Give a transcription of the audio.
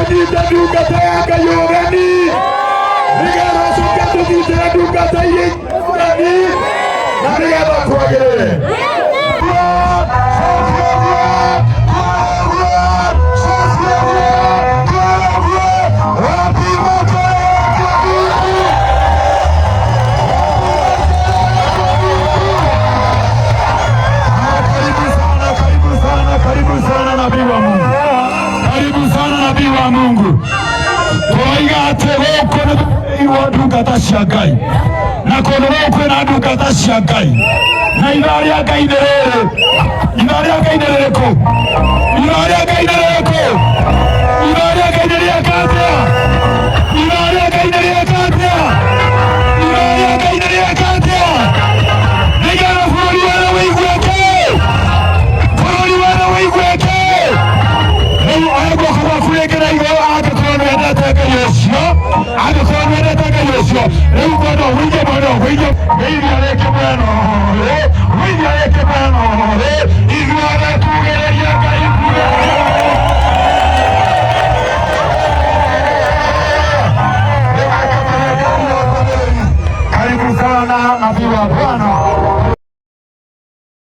Kũnyita ndungata ya Ngai ũgeni, nĩgetha ũcoke tũnyitĩre ndungata iria ũgeni na nĩgetha twagĩrĩre. Karibu sana, karibu sana, karibu sana nabii wa Mungu. Karibu sana nabii wa Mungu. Tũroiga atĩ gũkũ nĩ tũheirwo ndungata cia Ngai, na kũndũ gũkũ kwĩna ndungata cia Ngai, na ithaa rĩa Ngai nĩ rĩrĩ. Ithaa rĩa Ngai nĩ rĩrĩkũ? Ithaa rĩa Ngai nĩ rĩrĩkũ? Ithaa rĩa Ngai nĩ rĩeka atĩa? Ithaa rĩa Ngai nĩ rĩeka atĩa? Ithaa rĩa Ngai nĩ rĩeka atĩa? Nĩgetha bũrũri wothe wĩiguĩke, bũrũri wothe wĩiguĩke. Rĩu oya guoko gwaku rĩngĩ na igũrũ angĩkorwo nĩwendete Ngai ũcio, angĩkorwo nĩwendete Ngai ũcio. Rĩu ngwenda ũgũithie mwena, ũgũithie ngeithia.